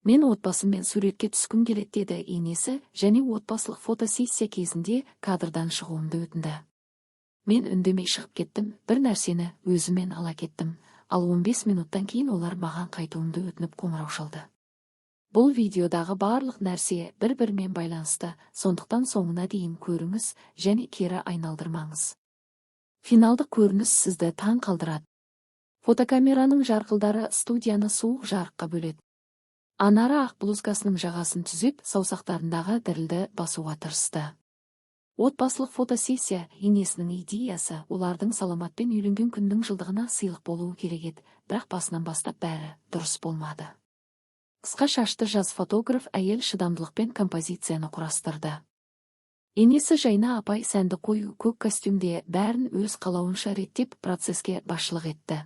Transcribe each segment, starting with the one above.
Мен отбасыммен суретке түскім келеді, деді енесі және отбасылық фотосессия кезінде кадрдан шығуымды өтінді. Мен үндемей шығып кеттім, бір нәрсені өзіммен ала кеттім, ал 15 минуттан кейін олар маған қайтуымды өтініп қоңырау шалды. Бұл видеодағы барлық нәрсе бір-бірімен байланысты, сондықтан соңына дейін көріңіз және кері айналдырмаңыз. Финалдық көрініс сізді таң қалдырады. Фотокамераның жарқылдары студияны суық жарыққа бөледі. Анара ақ блузкасының жағасын түзеп, саусақтарындағы дірілді басуға тырысты. Отбасылық фотосессия енесінің идеясы олардың Саламатпен үйленген күннің жылдығына сыйлық болуы керек еді, бірақ басынан бастап бәрі дұрыс болмады. Қысқа шашты жас фотограф әйел шыдамдылықпен композицияны құрастырды. Енесі Жайна апай сәнді қою көк костюмде бәрін өз қалауынша реттеп, процеске басшылық етті.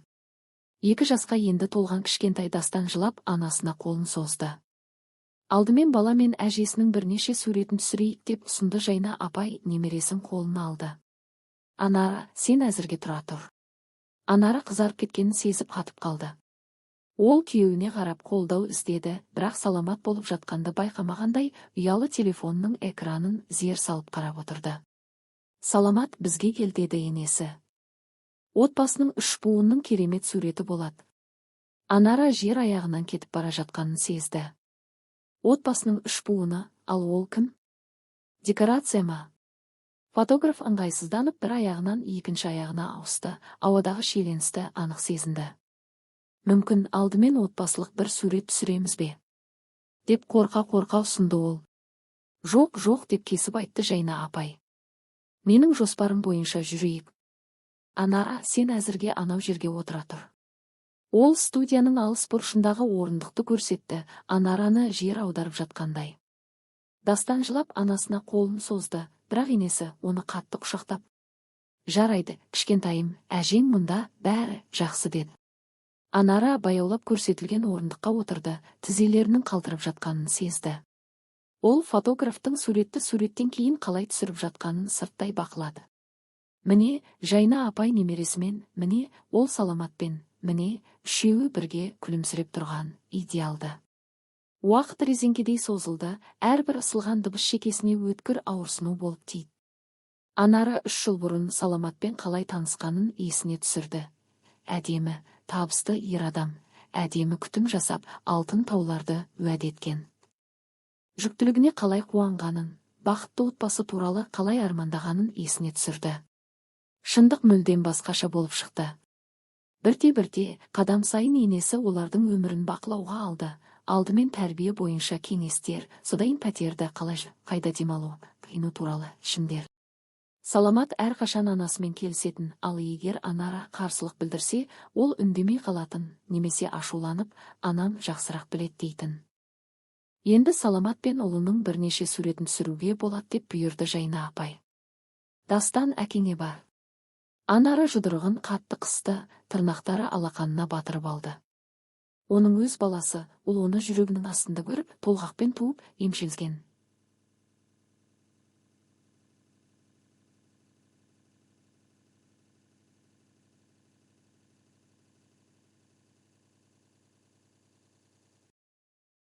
2 жасқа енді толған кішкентай Дастан жылап анасына қолын созды. Алдымен бала мен әжесінің бірнеше суретін түсірейік, деп ұсынды Жайна апай, немересін қолына алды. Анара, сен әзірге тұра тұр. Анара қызарып кеткенін сезіп қатып қалды. Ол күйеуіне қарап қолдау іздеді, бірақ Саламат болып жатқанды байқамағандай ұялы телефонның экранын зер салып қарап отырды. Саламат, бізге кел, деді енесі. Отбасының үш буынның керемет суреті болады. Анара жер аяғынан кетіп бара жатқанын сезді. Отбасының үш буыны, ал ол кім? Декорация ма? Фотограф ыңғайсызданып бір аяғынан екінші аяғына ауысты, ауадағы шиеленісті анық сезінді. Мүмкін алдымен отбасылық бір сурет түсіреміз бе? Деп қорқа-қорқа ұсынды ол. Жоқ, жоқ, деп кесіп айтты Жайна апай. Менің жоспарым бойынша жүрейік. Анара, сен әзірге анау жерге отыра тұр. Ол студияның алыс бұрышындағы орындықты көрсетті, Анараны жер аударып жатқандай. Дастан жылап анасына қолын созды, бірақ енесі оны қатты құшақтап. Жарайды, кішкентайым, әжең мұнда, бәрі жақсы, деді. Анара баяулап көрсетілген орындыққа отырды, тізелерінің қалтырап жатқанын сезді. Ол фотографтың суретті суреттен кейін қалай түсіріп жатқанын сырттай бақылады. Міне, Жайна апай немересімен, міне, ол Саламатпен, міне, үшеуі бірге күлімсіреп тұрған, идеалды. Уақыт резеңкедей созылды, әрбір ысылған дыбыс шекесіне өткір ауырсыну болып тиді. Анара 3 жыл бұрын Саламатпен қалай танысқанын есіне түсірді. Әдемі, табысты ер адам, әдемі күтім жасап, алтын тауларды уәде еткен. Жүктілігіне қалай қуанғанын, бақытты отбасы туралы қалай армандағанын есіне түсірді. Шындық мүлдем басқаша болып шықты. Бірте-бірте, қадам сайын енесі олардың өмірін бақылауға алды. Алдымен тәрбие бойынша кеңестер, содан пәтерді қалай, қайда демалу, киіну туралы шешімдер. Саламат әрқашан анасымен келісетін, ал егер Анара қарсылық білдірсе, ол үндемей қалатын, немесе ашуланып, анам жақсырақ білет дейтін. Енді Саламат пен ұлының бірнеше суретін түсіруге болады, деп бұйырды Жайна апай. Дастан, әкеңе бар. Анара жұдырығын қатты қысты, тырнақтары алақанына батырып алды. Оның өз баласы, ол оны жүрегінің астында көріп, толғақпен туып, емшелген.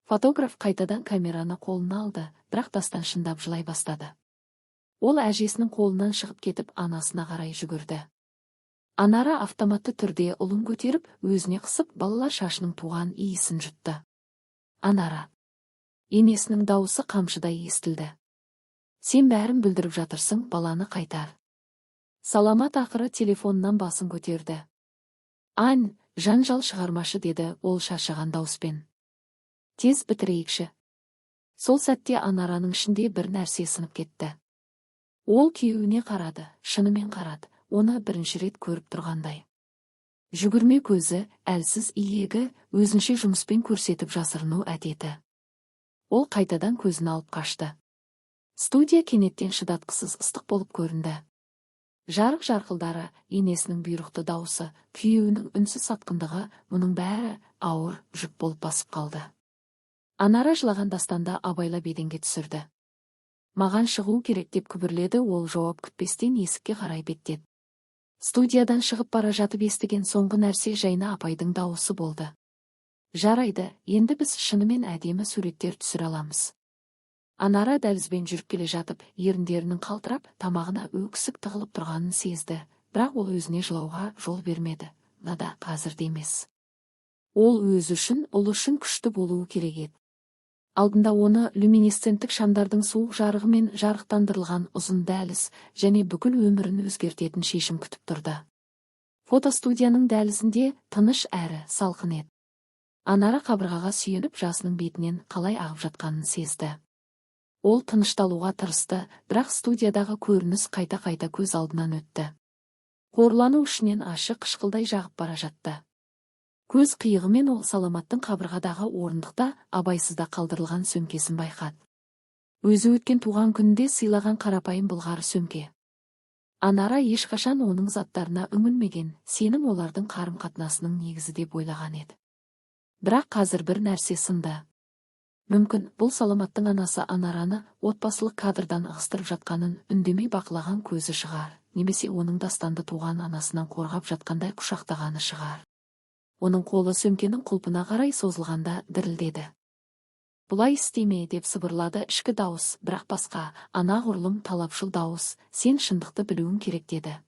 Фотограф қайтадан камераны қолына алды, бірақ Дастан шындап жылай бастады. Ол әжесінің қолынан шығып кетіп, анасына қарай жүгірді. Анара автоматты түрде ұлын көтеріп, өзіне қысып, балалар шашының туған иісін жұтты. Анара. Енесінің дауысы қамшыдай естілді. Сен бәрін бүлдіріп жатырсың, баланы қайтар. Саламат ақыры телефоннан басын көтерді. Ан, жанжал шығармашы, деді ол шаршаған дауыспен. Тез бітірейікші. Сол сәтте Анараның ішінде бір нәрсе сынып кетті. Ол күйеуіне қарады, шынымен қарады, оны бірінші рет көріп тұрғандай. Жүгірме көзі, әлсіз иегі, өзінше жұмыспен көрсетіп жасырыну әдеті. Ол қайтадан көзін алып қашты. Студия кенеттен шыдатқысыз ыстық болып көрінді. Жарық жарқылдары, енесінің бұйрықты дауысы, күйеуінің үнсіз сатқындығы, мұның бәрі ауыр жүк болып басып қалды. Анара жылаған Дастанды абайлап еденге түсірді. Маған шығу керек, деп күбірледі ол, жауап күтпестен есікке қарай беттеді. Студиядан шығып бара жатып естіген соңғы нәрсе Жайна апайдың дауысы болды. Жарайды, енді біз шынымен әдемі суреттер түсіре аламыз. Анара дәлізбен жүріп келе жатып, еріндерінің қалтырап, тамағына өксік тығылып тұрғанын сезді, бірақ ол өзіне жылауға жол бермеді. Мынада қазірде емес. Ол өзі үшін, ұлы үшін күшті болуы керек еді. Алдында оны люминесценттік шамдардың суық жарығымен жарықтандырылған ұзын дәліз және бүкіл өмірін өзгертетін шешім күтіп тұрды. Фотостудияның дәлізінде тыныш әрі салқын еді. Анара қабырғаға сүйеніп, жасының бетінен қалай ағып жатқанын сезді. Ол тынышталуға тырысты, бірақ студиядағы көрініс қайта-қайта көз алдынан өтті. Қорлану ішінен ащы қышқылдай жағып бара жатты. Көз қиығымен ол Саламаттың қабырғадағы орындықта абайсызда қалдырылған сөмкесін байқады. Өзі өткен туған күнінде сыйлаған қарапайым былғары сөмке. Анара ешқашан оның заттарына үңілмеген, сенім олардың қарым-қатынасының негізі деп ойлаған еді. Бірақ қазір бір нәрсе сынды. Мүмкін, бұл Саламаттың анасы Анараны отбасылық кадрдан ығыстырып жатқанын үндемей бақылаған көзі шығар, немесе оның Дастанды туған анасынан қорғап жатқандай құшақтағаны шығар. Оның қолы сөмкенің құлпына қарай созылғанда дірілдеді. Бұлай істеме, деп сыбырлады ішкі дауыс, бірақ басқа, анағұрлым талапшыл дауыс, сен шындықты білуің керек деді.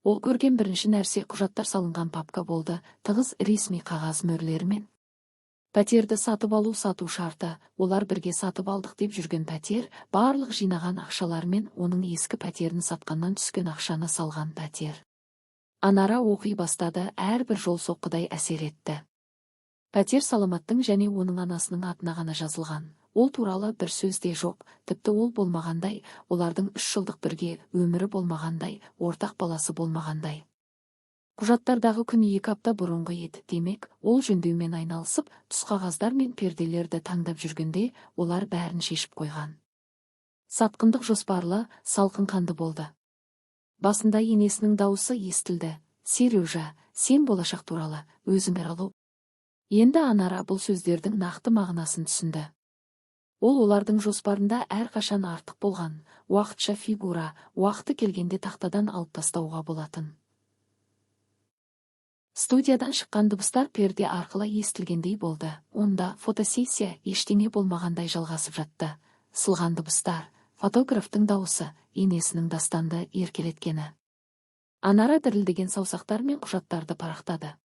Ол көрген бірінші нәрсе құжаттар салынған папка болды, тығыз ресми қағаз мөрлерімен. Пәтерді сатып алу сату шарты, олар бірге сатып алдық деп жүрген пәтер, барлық жинаған ақшаларымен оның ескі пәтерін сатқаннан түскен ақшаны салған пәтер. Анара оқи бастады, әрбір жол соққыдай әсер етті. Пәтер Саламаттың және оның анасының атына ғана жазылған. Ол туралы бір сөз де жоқ, тіпті ол болмағандай, олардың 3 жылдық бірге өмірі болмағандай, ортақ баласы болмағандай. Құжаттардағы күн 2 апта бұрынғы еді, демек, ол жөндеумен айналысып, түсқағаздар мен перделерді таңдап жүргенде, олар бәрін шешіп қойған. Сатқындық жоспарлы, салқын қанды болды. Басында енесінің дауысы естілді. Сережа, сен болашақ туралы, өзің алу. Енді Анара бұл сөздердің нақты мағынасын түсінді. Ол олардың жоспарында әрқашан артық болған, уақытша фигура, уақыты келгенде тақтадан алып тастауға болатын. Студиядан шыққан дыбыстар перде арқылы естілгендей болды. Онда фотосессия ештеңе болмағандай жалғасып жатты. Сылған дыбыстар, фотографтың дауысы, енесінің Дастанды еркелеткені. Анара дірілдеген саусақтар мен құжаттарды парақтады.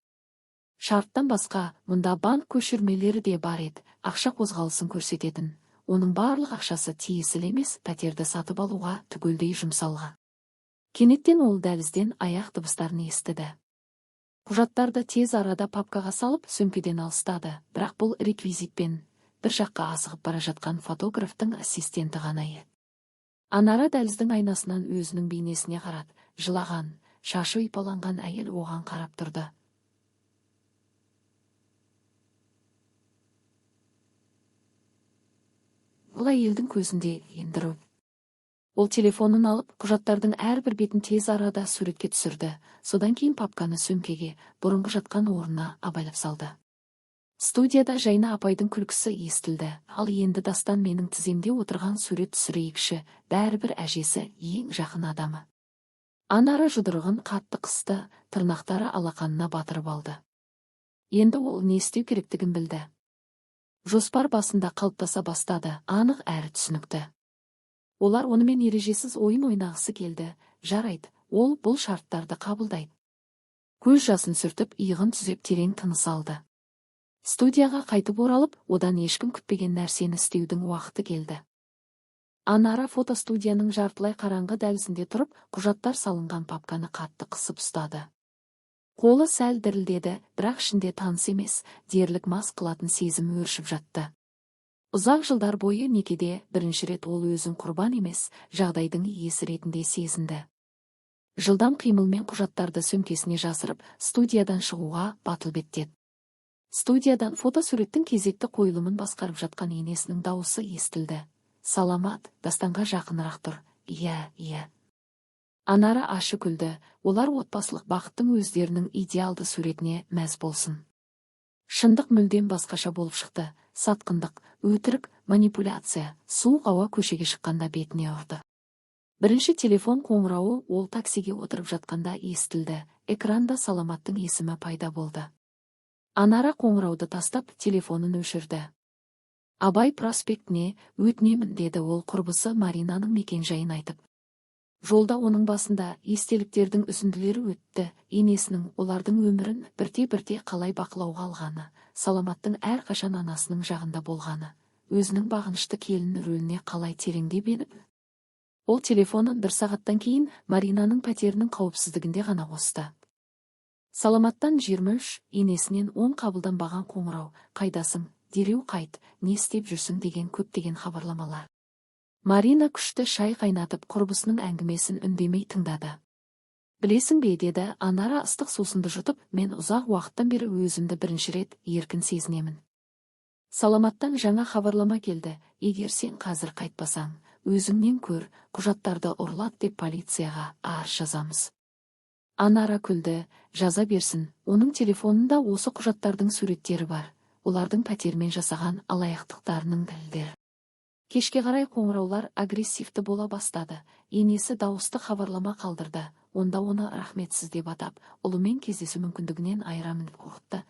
Шарттан басқа, мұнда банк көшірмелері де бар еді, ақша қозғалысын көрсететін. Оның барлық ақшасы тиесілі емес пәтерді сатып алуға түгелдей жұмсалған. Кенеттен ол дәлізден аяқ дыбыстарын естіді. Құжаттарды тез арада папкаға салып, сөмкеден алыстады, бірақ бұл реквизитпен бір жаққа асығып бара жатқан фотографтың ассистенті ғана еді. Анара дәліздің айнасынан өзінің бейнесіне қарады, жылаған, шашы ұйпаланған әйел оған қарап тұрды. Бұл әйелдің көзінде ендіру. Ол телефонын алып, құжаттардың әрбір бетін тез арада суретке түсірді. Содан кейін папканы сөмкеге, бұрынғы жатқан орнына абайлап салды. Студияда Жайна апайдың күлкісі естілді. Ал енді Дастан менің тіземде отырған сурет түсірейікші, бәрібір әжесі ең жақын адамы. Анара жұдырығын қатты қысты, тырнақтары алақанына батырып алды. Енді ол не істеу керектігін білді. Жоспар басында қалыптаса бастады, анық әрі түсінікті. Олар онымен ережесіз ойын ойнағысы келді. Жарайды, ол бұл шарттарды қабылдайды. Көз жасын сүртіп, иығын түзеп терең тыныс алды. Студияға қайтып оралып, одан ешкім күтпеген нәрсені істеудің уақыты келді. Анара фотостудияның жартылай қараңғы дәлізінде тұрып, құжаттар салынған папканы қатты қысып ұстады. Қолы сәл дірілдеді, бірақ ішінде таныс емес, дерлік мас қылатын сезім өршіп жатты. Ұзақ жылдар бойы некеде бірінші рет ол өзін құрбан емес, жағдайдың иесі ретінде сезінді. Жылдам қимылмен құжаттарды сөмкесіне жасырып, студиядан шығуға батыл беттеді. Студиядан фотосуреттің кезекті қойылымын басқарып жатқан енесінің дауысы естілді. Саламат, Дастанға жақынырақ тұр. Иә, иә. Анара ашы күлді, олар отбасылық бақыттың өздерінің идеалды суретіне мәз болсын. Шындық мүлдем басқаша болып шықты. Сатқындық, өтірік, манипуляция, суық ауа көшеге шыққанда бетіне ұрды. Бірінші телефон қоңырауы ол таксиге отырып жатқанда естілді. Экранда Саламаттың есімі пайда болды. Анара қоңырауды тастап, телефонын өшірді. Абай проспектіне өтінемін, деді ол құрбысы Маринаның мекен-жайын айтып. Жолда оның басында естеліктердің үзінділері өтті, енесінің олардың өмірін бірте-бірте қалай бақылауға алғаны, Саламаттың әрқашан анасының жағында болғаны, өзінің бағынышты келін рөліне қалай тереңдеп еніп. Ол телефонын бір сағаттан кейін Маринаның пәтерінің қауіпсіздігінде ғана қосты. Саламаттан 23, енесінен 10 қабылданбаған қоңырау, қайдасың, дереу қайт, не істеп жүрсің деген көптеген хабарламалар. Марина күшті шай қайнатып, құрбысының әңгімесін үндемей тыңдады. Білесің бе, деді Анара ыстық сусынды жұтып, мен ұзақ уақыттан бері өзімді бірінші рет еркін сезінемін. Саламаттан жаңа хабарлама келді, егер сен қазір қайтпасаң, өзіңнен көр, құжаттарды ұрлат деп полицияға арыз жазамыз. Анара күлді, жаза берсін, оның телефонында осы құжаттардың суреттері бар, олардың пәтермен жасаған алаяқтықтарының дәлелдері. Кешке қарай қоңыраулар агрессивті бола бастады, енесі дауысты хабарлама қалдырды, онда оны рахметсіз деп атап, ұлымен кездесу мүмкіндігінен айырамын деп қорқытты.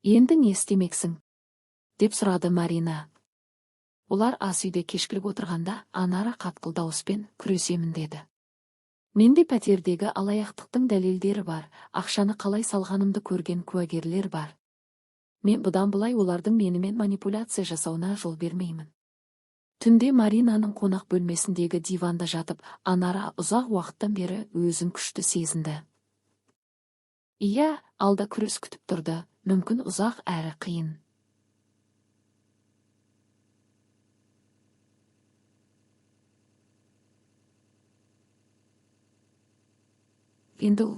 Енді не істемексің? Деп сұрады Марина. Олар ас үйде кешкілік отырғанда Анара қатқыл дауыспен күресемін деді. Менде пәтердегі алаяқтықтың дәлелдері бар, ақшаны қалай салғанымды көрген куәгерлер бар. Мен бұдан былай олардың менімен манипуляция жасауына жол бермеймін. Түнде Маринаның қонақ бөлмесіндегі диванда жатып, Анара ұзақ уақыттан бері өзін күшті сезінді. Иә, алда күрес күтіп тұрды, мүмкін ұзақ әрі қиын. Енді ол.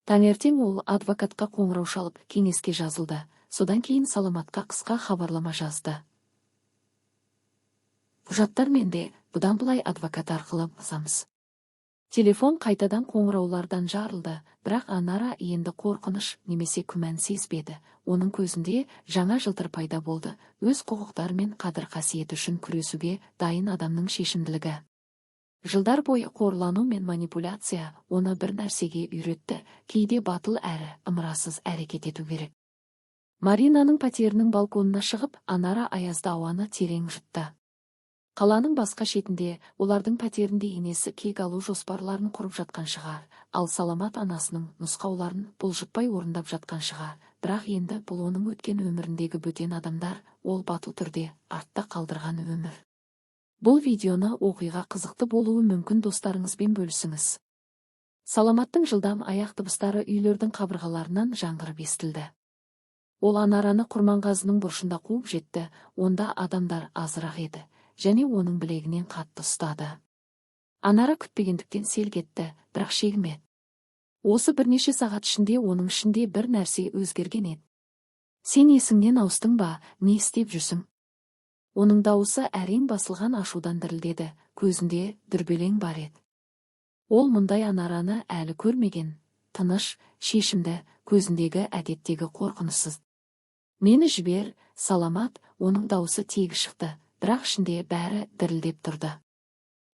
Таңертең ол адвокатқа қоңырау шалып, кеңеске жазылды. Содан кейін Саламатқа қысқа хабарлама жазды. Құжаттар менде, бұдан былай адвокат арқылы басамыз. Телефон қайтадан қоңыраулардан жарылды, бірақ Анара енді қорқыныш немесе күмән сезбеді. Оның көзінде жаңа жылтыр пайда болды, өз құқықтары мен қадір-қасиеті үшін күресуге дайын адамның шешімділігі. Жылдар бойы қорлану мен манипуляция оны бір нәрсеге үйретті, кейде батыл әрі ымырасыз әрекет ету керек. Маринаның пәтерінің балконына шығып, Анара аязды ауаны терең жұтты. Қаланың басқа шетінде, олардың пәтерінде енесі кек алу жоспарларын құрып жатқан шығар, ал Саламат анасының нұсқауларын бұлжытпай орындап жатқан шығар, бірақ енді бұл оның өткен өміріндегі бөтен адамдар, ол батыл түрде артта қалдырған өмір. Бұл видеоны оқиға қызықты болуы мүмкін достарыңызбен бөлісіңіз. Саламаттың жылдам аяқ дыбыстары үйлердің қабырғаларынан жаңғырып естілді. Ол Анараны Құрманғазының бұрышында қуып жетті, онда адамдар азырақ еді, және оның білегінен қатты ұстады. Анара күтпегендіктен селк етті, бірақ шегінбеді. Осы бірнеше сағат ішінде оның ішінде бір нәрсе өзгерген еді. Сен есіңнен ауыстың ба, не істеп жүрсің? Оның дауысы әрең басылған ашудан дірілдеді, көзінде дүрбелең бар еді. Ол мұндай Анараны әлі көрмеген, тыныш, шешімді, көзіндегі әдеттегі қорқынышсыз. Мені жібер, Саламат, оның дауысы тегі шықты, бірақ ішінде бәрі дірілдеп тұрды.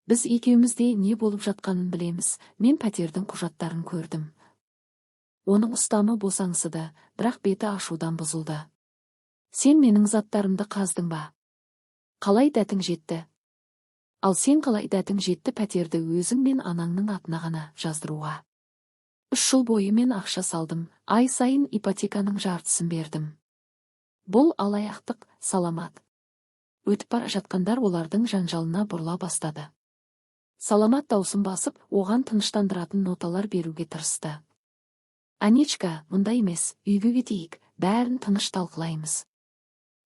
Біз екеуміз де не болып жатқанын білеміз, мен пәтердің құжаттарын көрдім. Оның ұстамы босаңсыды, бірақ беті ашудан бұзылды. Сен менің заттарымды қаздың ба? Қалай дәтің жетті? Ал сен қалай дәтің жетті пәтерді өзің мен анаңның атына ғана жаздыруға? 3 жыл бойы мен ақша салдым, ай сайын ипотеканың жартысын бердім. Бұл алаяқтық, Саламат. Өтіп бара жатқандар олардың жанжалына бұрыла бастады. Саламат даусын басып, оған тыныштандыратын ноталар беруге тырысты. Анечка, мұндай емес, үйге кетейік, бәрін тыныш талқылаймыз.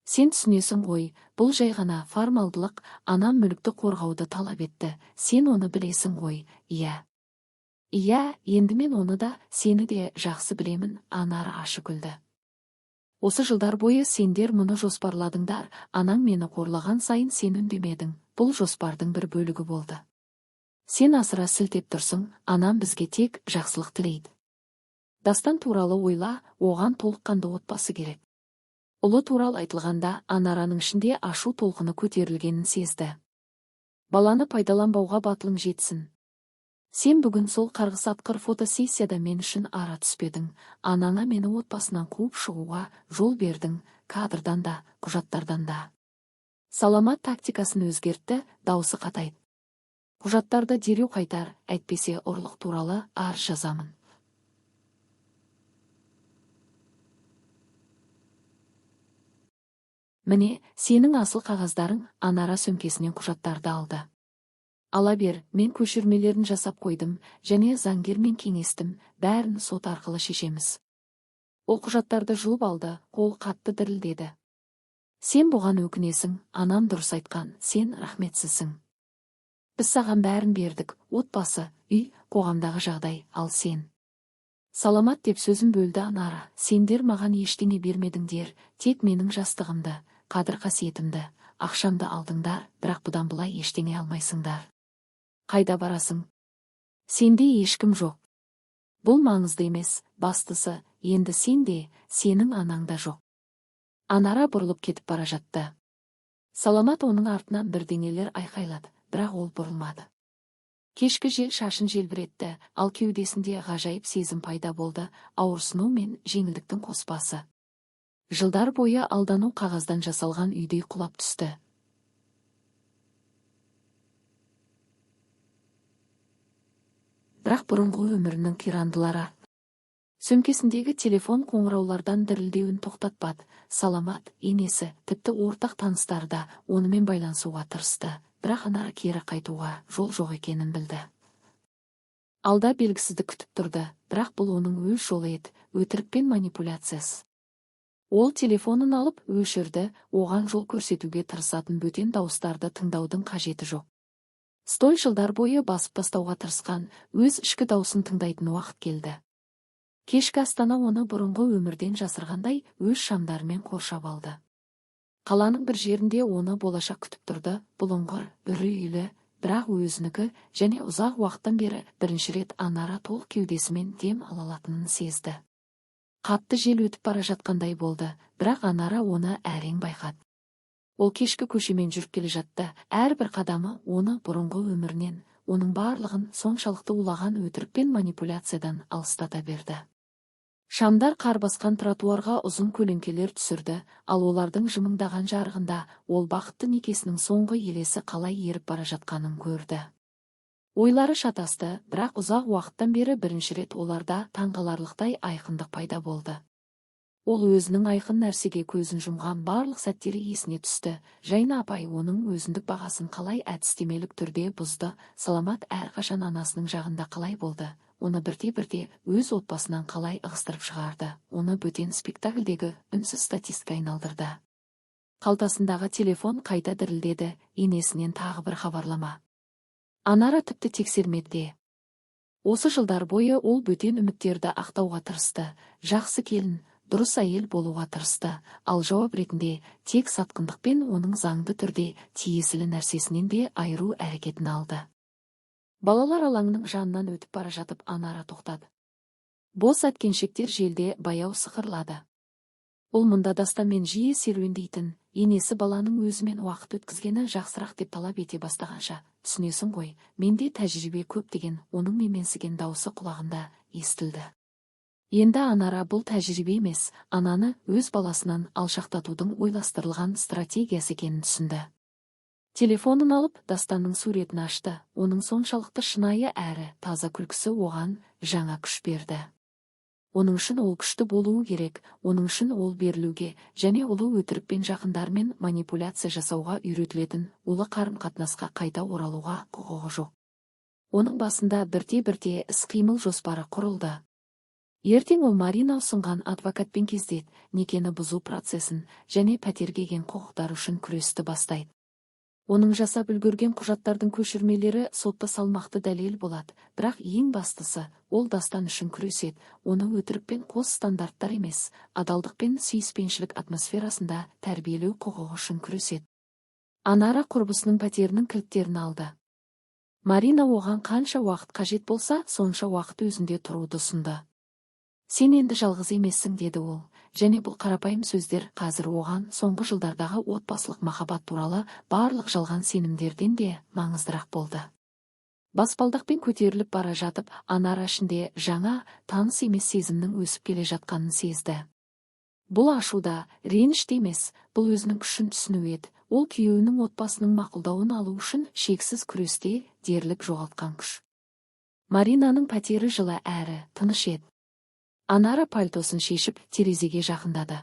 Сен түсінесің ғой, бұл жай ғана формалдылық, анам мүлікті қорғауды талап етті, сен оны білесің ғой, иә. Иә, енді мен оны да, сені де жақсы білемін, Анара ашы күлді. Осы жылдар бойы сендер мұны жоспарладыңдар, анаң мені қорлаған сайын сен үндемедің, бұл жоспардың бір бөлігі болды. Сен асыра сілтеп тұрсың, анам бізге тек жақсылық тілейді. Дастан туралы ойла, оған толыққанды отбасы керек. Ұлы туралы айтылғанда Анараның ішінде ашу толқыны көтерілгенін сезді. Баланы пайдаланбауға батылың жетсін. Сен бүгін сол қарғыс атқыр фотосессияда мен үшін ара түспедің, анаңа мені отбасынан қуып шығуға жол бердің, кадрдан да, құжаттардан да. Саламат тактикасын өзгертті, даусы қатайды. Құжаттарды дереу қайтар, әйтпесе ұрлық туралы арыз жазамын. Міне, сенің асыл қағаздарың. Анара сөмкесінен құжаттарды алды. Ала бер, мен көшірмелерін жасап қойдым және заңгермен кеңестім, бәрін сот арқылы шешеміз. Ол құжаттарды жұлып алды, қол қатты дірілдеді. Сен бұған өкінесің, анам дұрыс айтқан, сен рахметсізсің. Біз саған бәрін бердік, отбасы, үй, қоғамдағы жағдай, ал сен. Саламат, деп сөзін бөлді Анара, сендер маған ештеңе бермедіңдер, тек менің жастығымды, қадір қасиетімді, ақшамды алдыңдар, бірақ бұдан былай ештеңе алмайсыңдар. Қайда барасың? Сенде ешкім жоқ. Бұл маңызды емес, бастысы, енді сен де, сенің анаң да жоқ. Анара бұрылып кетіп бара жатты. Саламат оның артынан бірдеңелер айқайлады, бірақ ол бұрылмады. Кешкі жел шашын желбіретті, ал кеудесінде ғажайып сезім пайда болды, ауырсыну мен жеңілдіктің қоспасы. Жылдар бойы алдану қағаздан жасалған үйдей құлап түсті. Бірақ бұрынғы өмірінің қирандылары. Сөмкесіндегі телефон қоңыраулардан дірілдеуін тоқтатпады. Саламат, енесі, тіпті ортақ таныстары да онымен байланысуға тырысты, бірақ Анара кері қайтуға жол жоқ екенін білді. Алда белгісіздік күтіп тұрды, бірақ бұл оның өз жолы еді, өтірік пен манипуляциясы. Ол телефонын алып өшірді, оған жол көрсетуге тырысатын бөтен дауыстарды тыңдаудың қажеті жоқ. Столь жылдар бойы басып тастауға тырысқан, өз ішкі даусын тыңдайтын уақыт келді. Кешкі Астана оны бұрынғы өмірден жасырғандай өз шамдарымен қоршап алды. Қаланың бір жерінде оны болашақ күтіп тұрды, бұлыңғыр, үрейлі, бірақ өзінікі және ұзақ уақыттан бері бірінші рет Анара толық кеудесімен дем ала алатынын сезді. Қатты жел өтіп бара жатқандай болды, бірақ Анара оны әрең байқады. Ол кешкі көшемен жүріп келе жатты, әрбір қадамы оны бұрынғы өмірінен, оның барлығын соншалықты улаған өтірік пен манипуляциядан алыстата берді. Шамдар қар басқан тротуарға ұзын көлеңкелер түсірді, ал олардың жымыңдаған жарығында ол бақытты некесінің соңғы елесі қалай еріп бара жатқанын көрді. Ойлары шатасты, бірақ ұзақ уақыттан бері бірінші рет оларда таңғаларлықтай айқындық пайда болды. Ол өзінің айқын нәрсеге көзін жұмған барлық сәттері есіне түсті. Жайна апай оның өзіндік бағасын қалай әдістемелік түрде бұзды, Саламат әрқашан анасының жағында қалай болды, оны бірте-бірте өз отбасынан қалай ығыстырып шығарды, оны бөтен спектакльдегі үнсіз статистке айналдырды. Қалтасындағы телефон қайта дірілдеді, енесінен тағы бір хабарлама. Анара тіпті тексермеді де. Осы жылдар бойы ол бөтен үміттерді ақтауға тырысты, жақсы келін, дұрыс әйел болуға тырысты, ал жауап ретінде тек сатқындықпен оның заңды түрде тиесілі нәрсесінен де айыру әрекетін алды. Балалар алаңының жанынан өтіп бара жатып Анара тоқтады. Бос әткеншектер желде баяу сықырлады. Ол мұнда Дастанмен жиі серуендейтін, енесі баланың өзімен уақыт өткізгені жақсырақ деп талап ете бастағанша, түсінесің ғой, менде тәжірибе көп деген оның менменсіген даусы құлағында естілді. Енді Анара бұл тәжірибе емес, ананы өз баласынан алшақтатудың ойластырылған стратегиясы екенін түсінді. Телефонын алып, Дастанның суретін ашты, оның соншалықты шынайы әрі таза күлкісі оған жаңа күш берді. Оның үшін ол күшті болуы керек, оның үшін ол берілуге және ұлы өтірікпен жақындармен манипуляция жасауға үйретілетін улы қарым-қатынасқа қайта оралуға құқығы жоқ. Оның басында бірте-бірте іс-қимыл жоспары құрылды. Ертең ол Марина ұсынған адвокатпен кездеседі, некені бұзу процесін және пәтерге деген құқықтары үшін күресті бастайды. Оның жасап үлгерген құжаттардың көшірмелері сотта салмақты дәлел болады, бірақ ең бастысы, ол Дастан үшін күреседі, оны өтірік пен қос стандарттар емес, адалдық пен сүйіспеншілік атмосферасында тәрбиелеу құқығы үшін күреседі. Анара құрбысының пәтерінің кілттерін алды. Марина оған қанша уақыт қажет болса, сонша уақыт өзінде тұруды ұсынды. Сен енді жалғыз емессің, деді ол, Және бұл қарапайым сөздер қазір оған соңғы жылдардағы отбасылық махаббат туралы барлық жалған сенімдерден де маңыздырақ болды. Баспалдақпен көтеріліп бара жатып, Анара ішінде жаңа, таныс емес сезімнің өсіп келе жатқанын сезді. Бұл ашу да, реніш те емес, бұл өзінің күшін түсіну еді. Ол күйеуінің отбасының мақұлдауын алу үшін шексіз күресте дерлік жоғалтқан күш. Маринаның пәтері жылы әрі тыныш еді. Анара пальтосын шешіп, терезеге жақындады.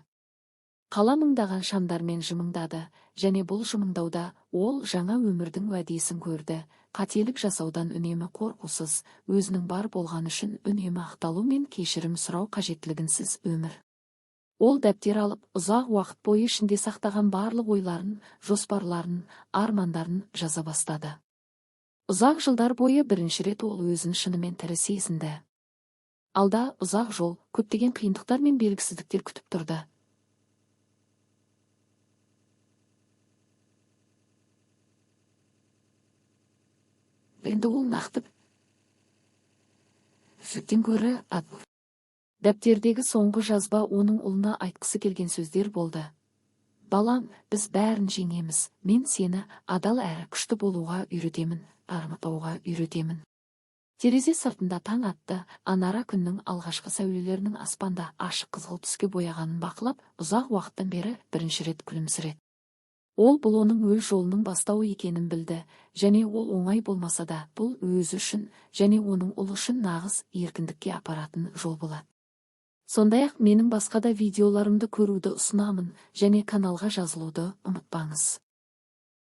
Қала мыңдаған шамдармен жымыңдады, және бұл жымыңдауда ол жаңа өмірдің уәдесін көрді. Қателік жасаудан үнемі қорқусыз, өзінің бар болғаны үшін үнемі ақталу мен кешірім сұрау қажеттілігінсіз өмір. Ол дәптер алып, ұзақ уақыт бойы ішінде сақтаған барлық ойларын, жоспарларын, армандарын жаза бастады. Ұзақ жылдар бойы бірінші рет ол өзін шынымен тірі сезінді. Алда ұзақ жол, көптеген қиындықтар мен белгісіздіктер күтіп тұрды. Енді ол нақты сүттен гөрі ат. Дәптердегі соңғы жазба оның ұлына айтқысы келген сөздер болды. Балам, біз бәрін жеңеміз. Мен сені адал әрі күшті болуға үйретемін, армандауға үйретемін. Терезе сыртында таң атты. Анара күннің алғашқы сәулелерінің аспанда ашық қызғылт түске бояғанын бақылап, ұзақ уақыттан бері бірінші рет күлімсіреді. Ол бұл оның өз жолының бастауы екенін білді, және ол оңай болмаса да, бұл өзі үшін және оның ұлы үшін нағыз еркіндікке апаратын жол болады. Сондай-ақ менің басқа да видеоларымды көруді ұсынамын және каналға жазылуды ұмытпаңыз.